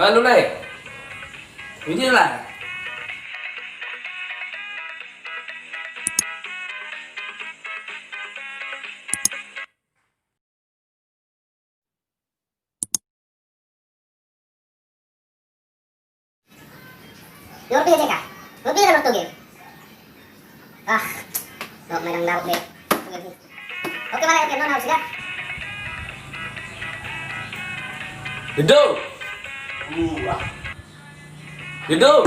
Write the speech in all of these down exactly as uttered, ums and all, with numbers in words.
Halo, Lae. Ini, Lae. Lor piga jeka? Lor piga lor togel? Ah, lor medang daud be. Oke, mana oke, non harus ya. Gedo. Gedo.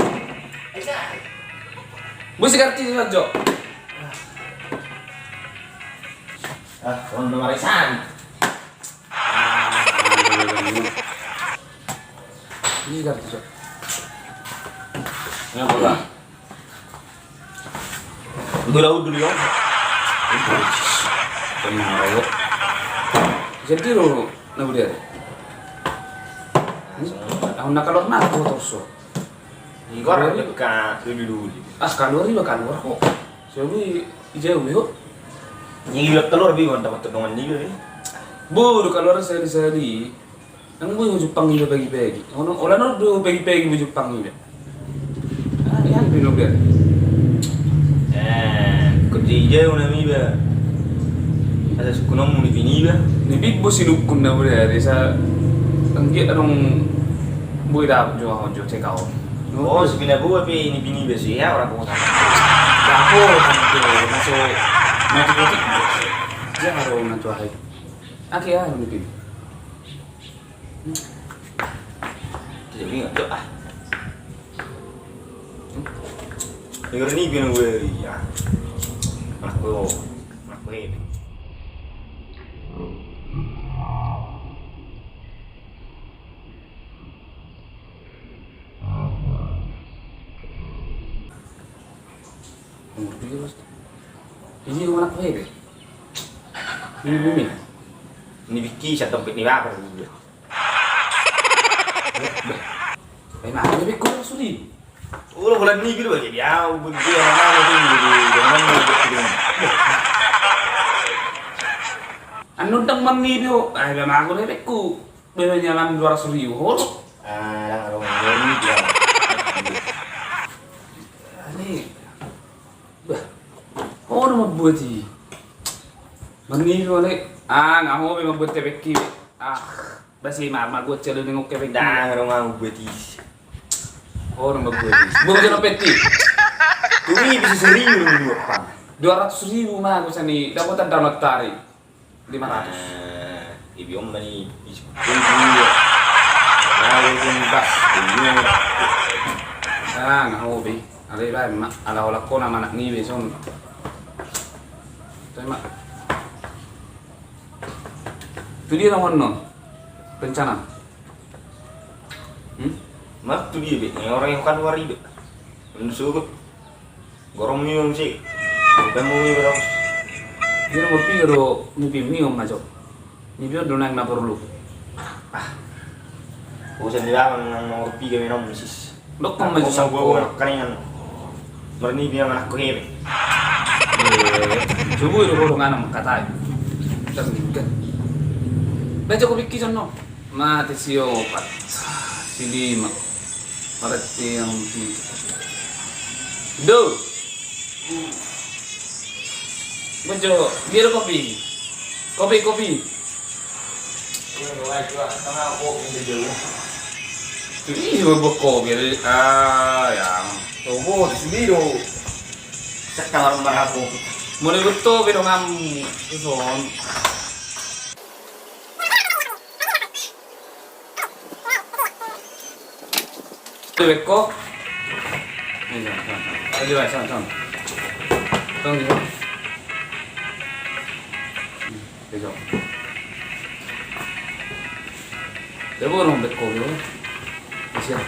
Musik artis Rajo. Ah, on nomor isan. Ini kan bisa. Ini apa, Bang? Udah, udah, udah. Jadi lo, nah, udah. Aku nak keluar, nah, aku terus. Igor ka luli-luli. Ah, kaluar iba, kaluar ho. Siabu i, ijau iho. Ni iba kaluar bi, mantap, mantap dongan ni iba. Bodo kaluar sehari-sehari. Nang boi ho jumpang iba pagi-pagi. Ono, ola no do pagi-pagi boi jumpang iba. Ah, ya, belum dia. Eh, kerja ijau nami iba. Ada sukunonmu ni pini iba. Ni bibbo sinukun na udah, desa. Anggiat adong boi dapot jo, jo cek au. Oh, si pina bua pe ni pini iba si, ya, orang kota. Dapot, kan, tu, masuk, masuk kotik. Dia harus nanti wahai. Aki, ya, ni pini. Jadi, nggak, Cok, ah. Dengar ni, pina gue, ya. Anak gue, anak gue ini. Umur tiga belas. Ini anak gue ini. Ini, ini. Ini Vicky, satu tempat ni bapak. Eh, nah, ini Vicky, sudah. Ulo, holan nipi do, jadi au, begitu ya, mana, jadi, jadi, jadi, jadi. Anu ndang manipi ho, ai, ba mago do hepengku. Bebe nyaman dua ratus ribu, holo. Ah, ndang adong manipi, ya. Ani. Bah. Holo mambuat i. Manipi ho, le. Ah, nga ho be mambuat hepengki. Ah. Basi ma, ma gua celo nengok ke bengki. Ndang, ndang mau buat isi. Oh, ndang mau buat isi. Buat jano peti. Tumi bisa seribu ni dua pang. Dua ratus ribu ma gua sani, dapotan dalam tari. Lima ratus. Ah, ibi om mani bisa. Nah, itu bas. Ah, nga ho be. Ada iba ma, ala olah kona manak ni be son. Terima. Tu dia na on non rencana. Hmm? Mak tu dia be, orang yang kan wari be. Menurut sugut. Gorong mium si. Bukan mau mium terus. Dia nomor tiga do, mium mium aja. Nipi on do nang na porlu. Ah. Urusan di dalam nang nomor tiga minum sis. Dokkon ma tu sangko. Karingan. Marnipi ma anakku hebe. Subuh do borong anak makatai. Terminggat. Baca ko pikir sono. Mate si opat. Si lima. Berarti yang pitu. Do. Bojo, biar kopi. Kopi, kopi. Ih, buat kopi. Ah, ya. Coba di sini do. Sekarang marah kopi. Mulai betul be donganmu. Ison. Bebek ko. Ini, son, son, son. Tadi, son, son, son. Tong, son. Ini, son. Dia baru bebek ko, yo. Siap.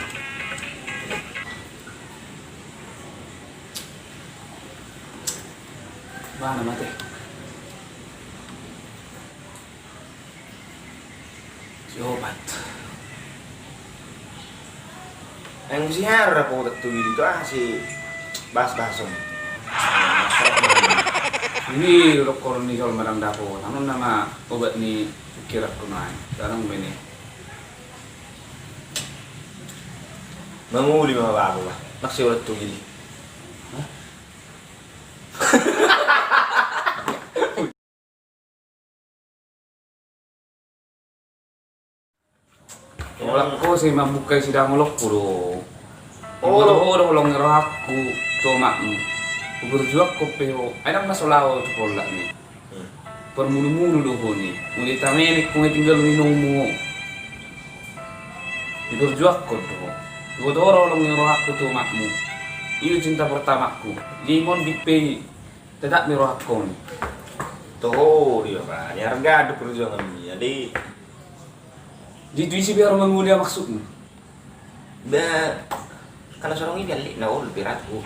Mana mate? Si opat. Yang si harap aku tak tuh itu ah si bahas-bahas om. Ini rokok ni kalau madang dapo, namun nama obat ni pikiran ku naik. Sekarang ini. Mangoli ma babu, bah. Maksud tu gili. Holan ho sai mambuka sidang holongku do. Diboto ho do holong ni rohangku tu omakmu. Huperjuangkon pe ho, ai ndang na so laho tu pollak ni. Parmulu-mulu do ho ni. Muli tamenek ho, tinggal ni nomu ho. Diperjuangkon do ho. Diboto ho do holong ni rohangku tu omakmu. I do cinta pertamaku. Jadi on pe tetap ni rohangkon. Toho dia, bah. Ni harga do perjuanganmi, jadi. Jadi tu ise pe haru mangoli, maksudmu? Bah, kalau sorong ini balik na ol berat ku.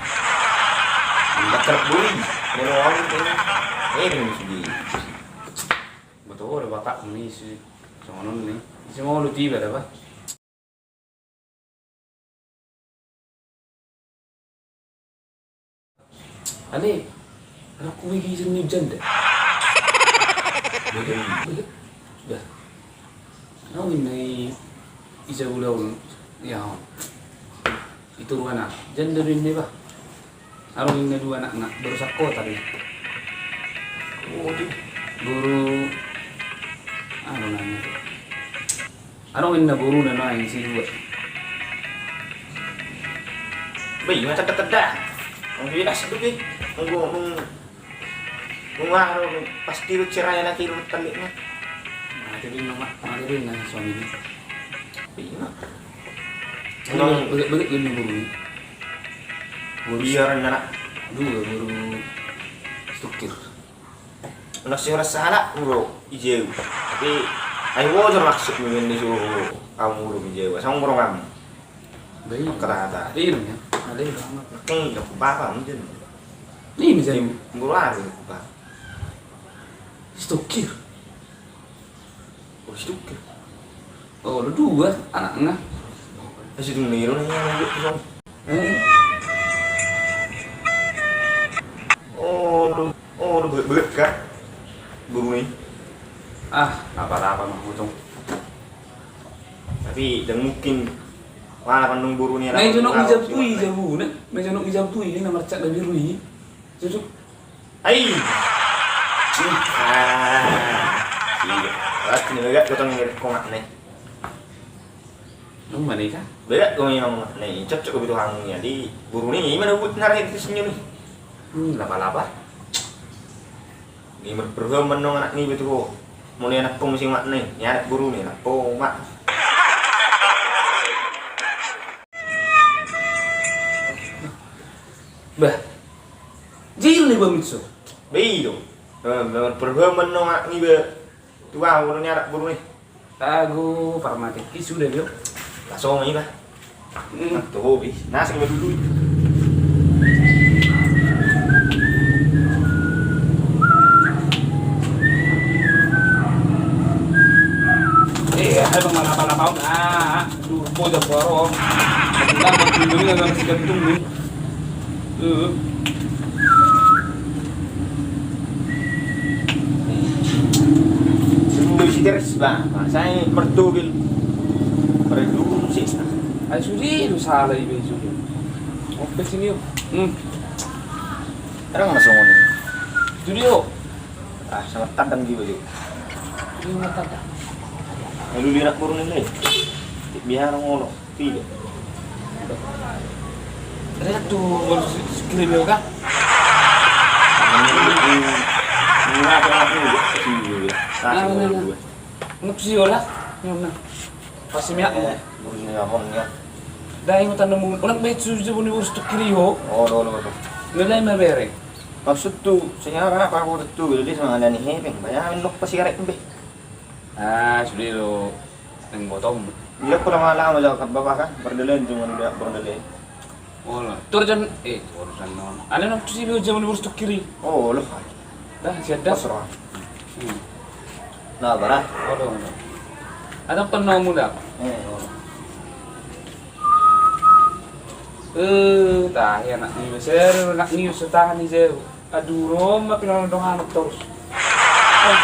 Bakar bui. Molo ol ini. Eh, ini sudah. Betul, ada bapak ini sih. Songon on ni. Ise molo tiba da, bah. Ale, anak ku begi seni janda. Begi, begi. Dah. Au inna i, ija ulaon, ya. Itu ruana, janda do inna i, bah. Adong inna dua anakna, boru sangkotan do. Oh, di. Boru, anu namanya. Adong inna boruna nuaeng si dua. Bah, ima tanda-tanda. Anggo i, nunga, nunga, nunga, pasti do cerai anak i, rumah tangganya. Mate do inna, mate do inna suamina. Bah, ima. Bege, bege, bege inna boru i. Boru, biar anak. Dua boru stukir. Nasi orang salah, bro, ijeu. Tapi, ai wajar maksudmu ini, suruh kamu, bro, ijeu. Sama, bro, kamu. Baik. Kata-kata. Iya, ya. Ada yang sama. Ini udah kubapa, mungkin. Ini misalnya. Bro, ada kubapa. Stukir. Oh, stukir. Oh, lu dua anakna. Eh, si Tung Nero nanya sama gue tuh, Song. Eh. Oh, lu, oh, lu beget-beget kah? Boru ni. Ah, apa-apa mah, Tung. Tapi, dan mungkin, mana pandung boru ni. Nah, itu nak ijab tui, jabu, nah. Nah, itu nak ijab tui, ini nomor chat lebih rui. Tutu. Ai. Ah. Iya. Berarti ni bagak gotong ngirit ko mak ni. Nung mana ka? Bagak gotong ngirit ko mak ni. Cocok ko bitu hangu ya di boru ni. Ima na buat narai di senyum ni. Hmm, laba-laba. Ni berperform menong anak ni betul ko. Mulai anak pung si mak ni. Ni anak boru ni anak pung mak. Bah. Jil ni ba mitso. Beido. Perbaman no mak ni ba. Tua ulo ni anak boru ni. Ago parmatik i sudah dio. Langsung i ba. Hmm. Tuh hobi. Nasi ba dulu. Eh, ada mana-mana tahu nah. Turbo jam boro. Bilang buat Indomie nggak ngasih gantung nih. Heeh. Sebelum isi teres, Bang. Nah, saya mertugil. Berdua sih. Ayo, sudah, lu salah ibu itu. Oke, sini yuk. Hmm. Sekarang langsung ini. Studio. Ah, sama tadang juga, Jo. Ini sama tadang. Lalu lirak burung ini. Biar ngolok. Tiga. Ada satu baru kirim ya, Kak? Ini apa, apa juga? Sini juga. Ah, benar, benar. Nuk si ora? Ngomong. Pasti miak. Eh, burung ni apa, ya? Dai, mau tanda mu. Orang baik sudah punya urus tu kiri, ho. Oh, lo, lo, lo. Nilai ma bere. Maksud tu, sekarang apa aku tu, jadi sama ada nih hepeng. Banyak nuk pasti karek be. Ah, sudah lo. Neng botong. Dia kurang lama jauh kat bapak kan, berdelen cuma udah berdelen. Oh, lo. Turjan, eh, turjan non. Ada nuk si lo zaman urus tu kiri. Oh, lo. Dah, siap dah. Pasrah. Hmm. Nah, barah. Waduh. Ada penuh muda. Eh, oh. Eh, tahe anak ni, ser, anak ni, setahan ni, ser. Aduh, Roma, pinang dong anak terus. Eh.